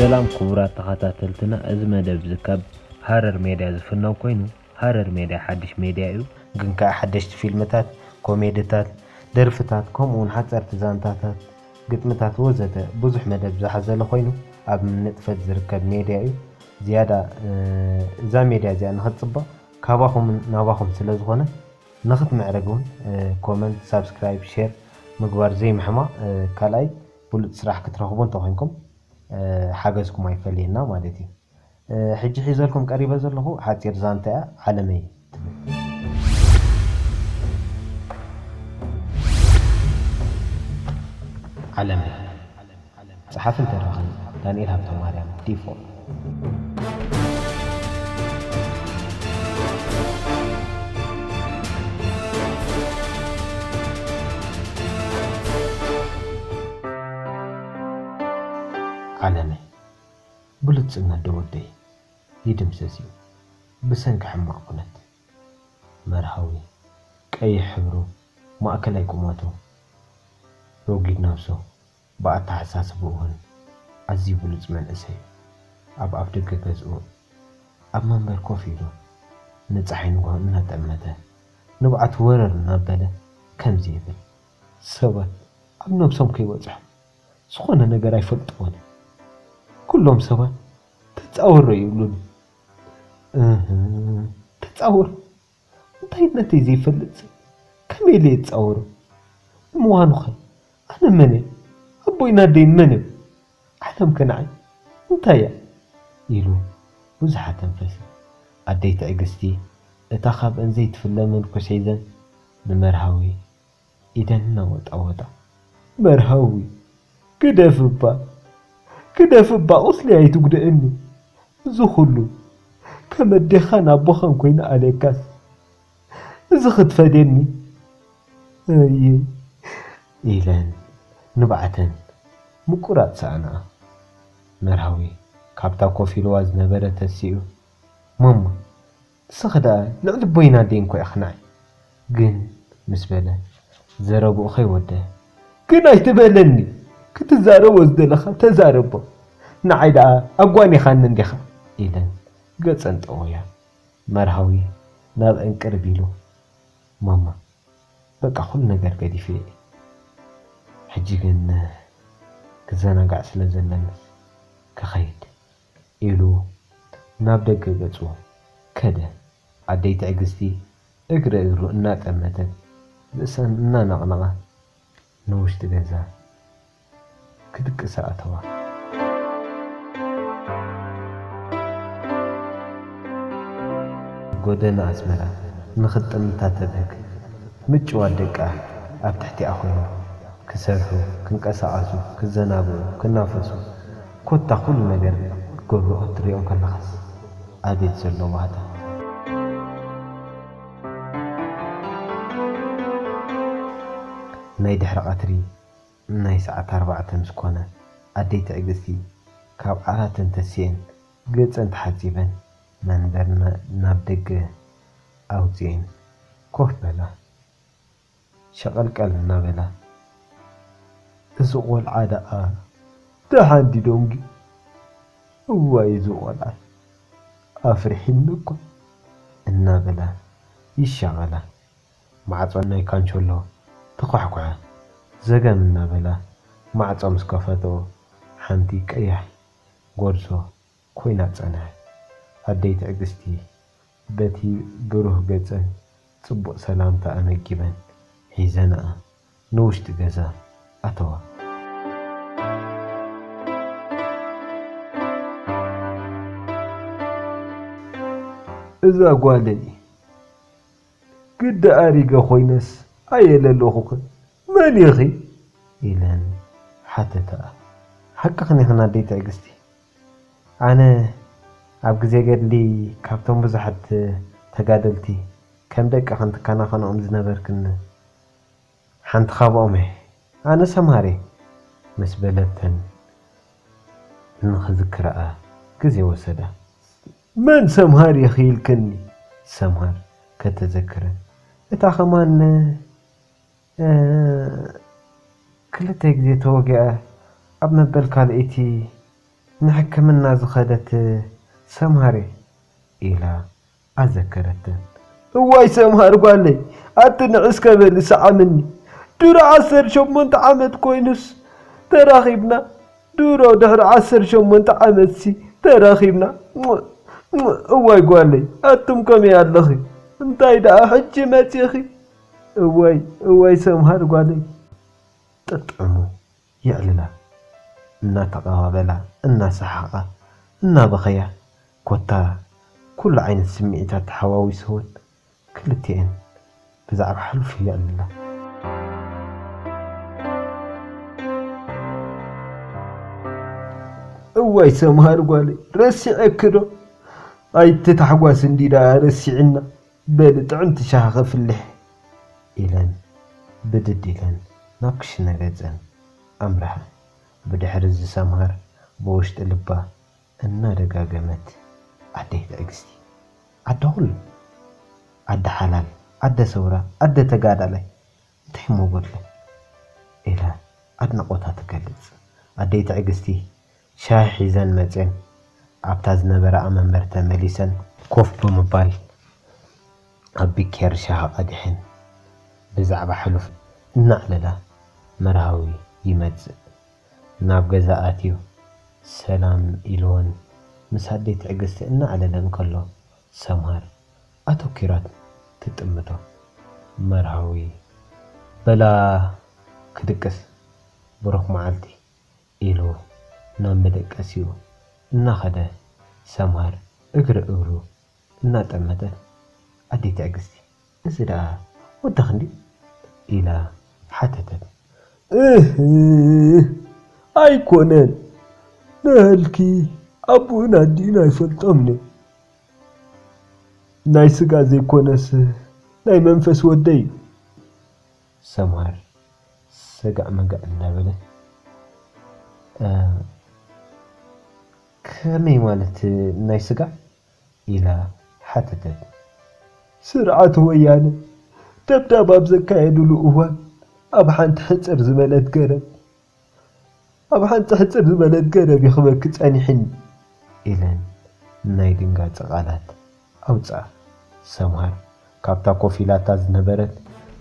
ሰላም ክቡራት ተኸታተልትና፣ እዚ መደብ እዚ ካብ ሃረር ሜድያ ዝፍነው ኮይኑ፣ ሃረር ሜድያ ሓድሽ ሜድያ እዩ። ግን ከኣ ሓደሽቲ ፊልምታት፣ ኮሜድታት፣ ደርፍታት፣ ከምኡ እውን ሓጸርቲ ዛንታታት፣ ግጥምታት ወዘተ ብዙሕ መደብ ዝሓዘለ ኮይኑ ኣብ ንጥፈት ዝርከብ ሜድያ እዩ። ዝያዳ፣ እ፣ እዛ ሜድያ እዚኣ ንኽትጽበ ካባኹምን ናባኹም ስለ ዝኾነ ንኽትምዕረግ እውን፣ እ፣ ኮመንት፣ ሳብስክራይብ፣ ሼር ምግባር ዘይምሕማቕ፣ እ፣ ካልኣይ ብሉጽ ስራሕ ክትረኽቡ እንተኾይንኩም፣ እ፣ ሓገዝኩም ኣይፈለየና ማለት እዩ። እ፣ ሕጂ ሒዘልኩም ቀሪበ ዘለኹ ሓጺር ዛንታ እያ፣ ዓለመይ ትብል። ዓለመይ። ጸሓፍን ተራኽን ዳንኤል ሃብተማርያም ዲፎ። ዓለመይ፣ ብሉጽነት ዶ ወደይ ይድምሰስ እዩ ብሰንኪ ሕማቕ ኩነት። መርሃዊ፣ ቀይሕ ሕብሩ፣ ማእከላይ ቁመቱ፣ ረጒድ ነብሱ፣ ብኣተሓሳስባኡ እውን ኣዝዩ ብሉጽ መንእሰይ እዩ። ኣብ ኣፍደገ ገዝኡ ኣብ መንበር ኮፍ ኢሉ ንጸሓይ ንግሆ እናጠመተ ንብዓቱ ወረር እናበለ ከምዚ ይብል። ሰባት ኣብ ነብሶም ከይበጽሑ ዝኾነ ነገር ኣይፈልጥዎን። ኩሎም ሰባት ተጻወሮ ይብሉኒ። እህ፣ ተጻወሮ? እንታይ ነተይ ዘይፈልጥ ሰብ ከመይ ኢለ የጻወሮ? ንምዃኑኸ ኣነ መን እየ? ኣቦይን ኣደይን መን እዮም? ዓለም ከ ንዓይ እንታይ እያ? ኢሉ ብዙሕ ኣተንፈሰ። ኣደይ ትዕግስቲ እታ ካብአን ዘይትፍለ መንኩስ ሒዘን ንመርሃዊ ኢደን እናወጣወጣ፣ መርሃዊ፣ ግደፍ እባ፣ ግደፍ እባ፣ ቁስሊ ኣይትጉድእኒ። እዚ ኩሉ ከም ኣዴኻን ኣቦኻን ኮይነ ኣለካስ፣ እዚ ክትፈድየኒ? እይ፣ ኢለን ንብዓተን ምቁራጽ ሰኣና። መርሃዊ ካብታ ኮፍ ኢልዋ ዝነበረ ተሲኡ፣ ማማ፣ ንስኺ ደኣ ልዕሊ ኣቦይን ኣደይን እኮ ኢኺ ንዓይ። ግን ምስ በለ ዘረብኡ ከይወደ፣ ግን ኣይትበለኒ፣ ክትዛረቦ ዝደለኻ ተዛረቦ፣ ንዓይ ደኣ ኣጓኒኻኒ እንዲኻ፣ ኢለን ገጸን ጠወያ። መርሃዊ ናብአን ቅርብ ኢሉ፣ ማማ፣ በቃ ኩሉ ነገር ገዲፈ እየ። ሕጂ ግን ክዘናጋዕ ስለ ዘለኒ ክኸይድ፣ ኢሉ ናብ ደገ ገጹ ከደ። ኣደይ ትዕግስቲ እግረ እግሩ እናጠመተት ርእሰን እናነቕነቓ ንውሽጢ ገዛ ክድቅሳ ኣተዋ። ጎደና ኣስመራ ንኽትጥምታ ተብህግ ምጭዋት ደቃ ኣብ ትሕቲኣ ኮይኑ ክሰርሑ፣ ክንቀሳቐሱ፣ ክዘናግዑ፣ ክናፈሱ፣ ኮታ ኩሉ ነገር ክትገብሮ ክትሪኦም ከለኻስ ኣቤት ዘሎ ባህታ። ናይ ድሕሪ ቀትሪ ናይ ሰዓት ኣርባዕተ ምስ ኮነ ኣደይ ትዕግስቲ ካብ ዓራተን ተሲኤን ገጸን ተሓጺበን መንበርና ናብ ደገ ኣውጺኤን ኮፍ በላ። ሸቐልቀል እናበላ፣ "እዚ ቖልዓ ደኣ ደሓን ድዩ ደንጊዩ? እዋይ እዚ ቖልዓ ኣፍሪሒኒ እኮ" እናበላ ይሻቐላ። ማዕጾ ናይ ካንቸሎ ተዃሕኩሐ። ዘገም እናበላ ማዕጾ ምስ ከፈትኦ፣ ሓንቲ ቀያሕ ጎርዞ ኮይና ጸንሐት። ኣደይ ትዕግስቲ በቲ ብሩህ ገጸን ጽቡቕ ሰላምታ ኣመጊበን ሒዘንኣ ንውሽጢ ገዛ ኣተዋ። እዛ ጓለይ ግዲ ኣሪገ ኮይነስ ኣየለለኹኽን፣ መን ኢኺ? ኢለን ሓተታ። ሓቅኽን ኢኽን ኣደይ ትዕግስቲ። ኣነ ኣብ ግዜ ገድሊ ካብቶም ብዙሓት ተጋደልቲ ከም ደቅኽን ትከናኸንኦም ዝነበርክን ሓንቲ ካብኦም እየ። ኣነ ሰምሃር እየ ምስ በለተን ንኽዝክርኣ ግዜ ወሰዳ። መን ሰምሃር ኢኺ ኢልክኒ? ሰምሃር ከተዘክረ እታ ከማን እ፣ ክልተ ግዜ ተወጊኣ ኣብ መበል ካልኣይቲ ንሕክምና ዝኸደት ሰምሃር እየ ኢላ ኣዘከረተን። እዋይ ሰምሃር ጓለይ፣ ኣቲ ንዕስ ከበሊ ሰዓምኒ። ድሮ ዓሰርተ ሸሞንተ ዓመት ኮይኑስ ተራኺብና። ድሮ ድሕሪ ዓሰርተ ሸሞንተ ዓመትሲ ተራኺብና። እዋይ ጓለይ፣ ኣቱም ከመይ ኣለኺ? እንታይ ደኣ ሕጂ መጺኺ? እዋይ፣ እዋይ ሰምሃር ጓለይ። ጥጥዕሙ የዕልላ፣ እናተቐባበላ፣ እናሰሓቓ፣ እናበኸያ፣ ኮታ ኩሉ ዓይነት ስምዒታት ተሓዋዊስወን ክልቲኤን ብዛዕባ ሕሉፍ የዕልላ። እዋይ ሰምሃር ጓለይ፣ ረሲዐኪ ዶ? ኣይትታሕጓስ እንዲ ደኣ ረሲዕና። በሊ ጥዕምቲ ሻሂ ከፍልሕ ኢለን ብድድ ኢለን ናብ ክሽነ ገጸን ኣምርሓ። ብድሕሪ እዚ ሰምሃር ብውሽጢ ልባ እናደጋገመት፣ ኣደይ ትዕግስቲ፣ ኣደ ኩሉ፣ ኣደ ሓላል፣ ኣደ ሰውራ፣ ኣደ ተጋዳላይ፣ እንታይ እሞ ጎድለ? ኢላ ኣድናቖታ ትገልጽ። ኣደይ ትዕግስቲ ሻሂ ሒዘን መጽየን ኣብታ ዝነበራኣ መንበር ተመሊሰን ኮፍ ብምባል፣ ኣብ ቢኬር ሻሂ ቀዲሐን ብዛዕባ ሕሉፍ እናዕለላ፣ መርሃዊ ይመጽእ። ናብ ገዛ ኣትዩ ሰላም ኢልወን ምስ ኣደይ ትዕግስቲ እናዕለለ እንከሎ፣ ሰምሃር ኣተኲራ ትጥምቶ። መርሃዊ፣ በላ ክድቅስ፣ ብሩኽ መዓልቲ፣ ኢሉ ናብ መደቀሲኡ እናኸደ፣ ሰምሃር እግሪ እግሩ እናጠመተት፣ ኣደይ ትዕግስቲ፣ እዚ ደኣ ወድኺ እንድዩ? ኢላ ሓተተት። እህ፣ ኣይኮነን፣ ነህልኪ ኣቦኡን ኣዲኡን ኣይፈልጦምን እየ። ናይ ስጋ ዘይኮነስ ናይ መንፈስ ወደይ እዩ። ሰምሃር ሰጋእ መጋእ እንዳበለት፣ እ፣ ከመይ ማለት ናይ ስጋ? ኢላ ሓተተት። ስርዓት ወያነ ደብዳብ ኣብ ዘካየድሉ እዋን ኣብ ሓንቲ ሕጽር ዝበለት ገረብ፣ ኣብ ሓንቲ ሕጽር ዝበለት ገረብ ይኽበኪ ጸኒሕኒ፣ ኢለን ናይ ድንጋጸ ቃላት ኣውጽኣ። ሰምሃር ካብታ ኮፍ ኢላታ ዝነበረት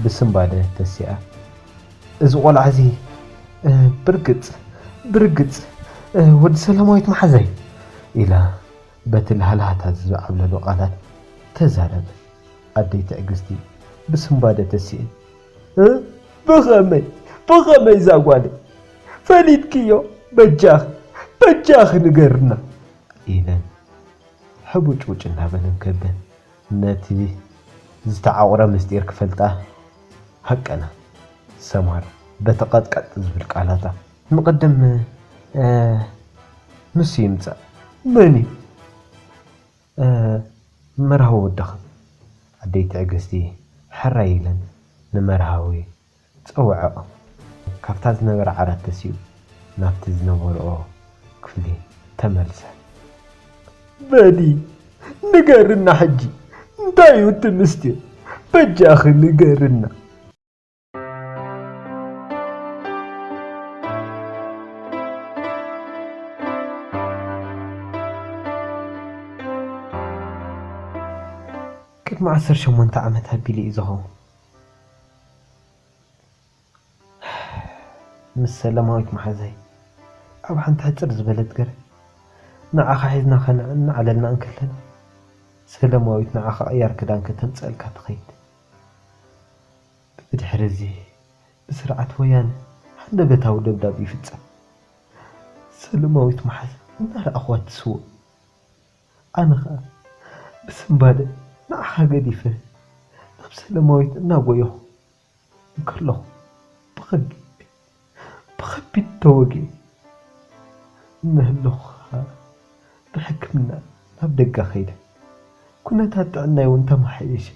ብስንባደ ተሲኣ፣ "እዚ ቆልዓ እዚ፣ እ፣ ብርግጽ፣ ብርግጽ፣ እ፣ ወዲ ሰላማዊት መሓዛይ?" ኢላ በቲ ላህላህታ ዝዓብለሎ ቃላት ተዛረበ። ኣደይ ትዕግስቲ ብስንባደ ተሲኤን፣ "እ? ብኸመይ? ብኸመይ እዛ ጓለይ? ፈሊጥክዮ? በጃኺ፣ በጃኺ ንገርና!" ኢለን ሕቡጭቡጭ እናበለን ከብደን ነቲ ዝተዓቑረ ምስጢር ክፈልጣ ሃቀና። ሰምሃር በቲ ቀጥቀጥ ዝብል ቃላታ፣ "ንቕድም፣ እ፣ ንሱ ይምጻእ። መን እዩ?" "እ፣ መርሃዊ ወድኺ?" ኣደይ ትዕግስቲ ሕራይ ኢለን ንመርሃዊ ጸውዐኦ። ካብታ ዝነበረ ዓራት ተሲኡ ናብቲ ዝነበርኦ ክፍሊ ተመልሰ። "በሊ ንገርና ሕጂ፣ እንታይ እዩ እቲ ምስጢር? በጃኺ ንገርና!" ቅድሚ ዓሰርተ ሸሞንተ ዓመት ኣቢሉ እዩ ዝኸውን። ምስ ሰላማዊት መሓዛይ ኣብ ሓንቲ ሕጽር ዝበለት ገረብ ንዓኻ ሒዝና ከነዕልልና እንከለና፣ ሰላማዊት ንዓኻ ቅያር ክዳን ከተምጽኣልካ ትኸይድ። ብድሕሪ እዚ ብስርዓት ወያነ ሃንደበታዊ ደብዳብ ይፍጸም። ሰላማዊት መሓዛ እናረኣኽዋ ትስወእ። ኣነ ኸኣ ብስንባደ ንዓኻ ገዲፈ ናብ ሰላማዊት እናጎየኹ እንከለኹ ብኸቢድ፣ ብኸቢድ ተወጊኤ። እናሃለኹ ኸኣ ብሕክምና ናብ ደገ ኸይደ። ኩነታት ጥዕናይ እውን ተመሓየሸ።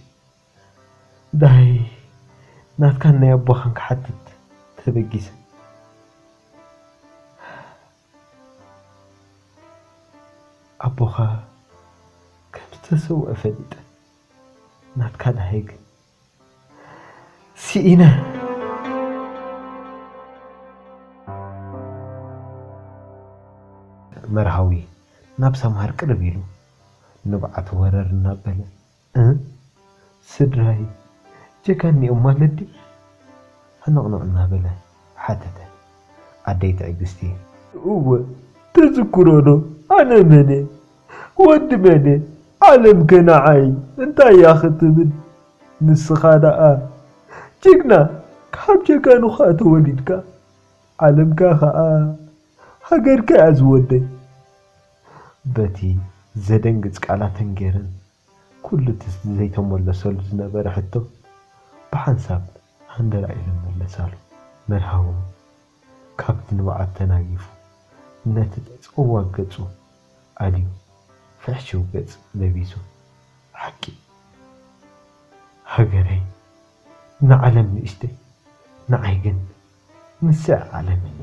ዳይ ናትካን ናይ ኣቦኻን ክሓትት ተበጊሰ። ኣቦኻ ከም ዝተሰውአ ፈሊጠ፣ ናትካ ደሃይ ግን ስኢነ። መርሃዊ ናብ ሰምሃር ቅርብ ኢሉ ንብዓት ወረር እናበለ፣ "እ? ስድራይ ጀጋኒኦም ማለት ድዩ?" ሕንቕንቕ እናበለ ሓተተ። ኣደይ ትዕግስቲ፣ "እወ፣ ተዝክሮ ዶ? ኣነ መን እየ? ወዲ መን እየ? ዓለም ከ ንዓይ እንታይ እያ ክትብል? ንስኻ ደኣ ጅግና፣ ካብ ጀጋኑ ኸኣ ተወሊድካ፣ ዓለምካ ኸኣ ሃገርካ እያ ዝወደይ።" በቲ ዘደንግጽ ቃላተን ገይረን ኩሉ እቲ ዘይተመለሰሉ ዝነበረ ሕቶ ብሓንሳብ ሃንደራ ኢለን መለሳሉ። መርሃዊ ካብቲ ንብዓት ተናጊፉ ነቲ ጸዋግ ገጹ ኣልዩ ፍሕሽው ገጽ ለቢሱ፣ ሓቂ ሃገረይ ንዓለም ንእሽተይ፣ ንዓይ ግን ንስዕ ዓለመይ።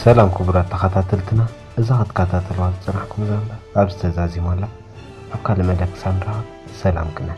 ሰላም ክቡራት ተኸታተልትና፣ እዛ ክትከታተልዋ ዝጸናሕኩም ዛንታ ኣብዚ ተዛዚማ ኣላ። ኣብ ካልእ መደብ ክሳብ ንራኸብ ሰላም ቅነ።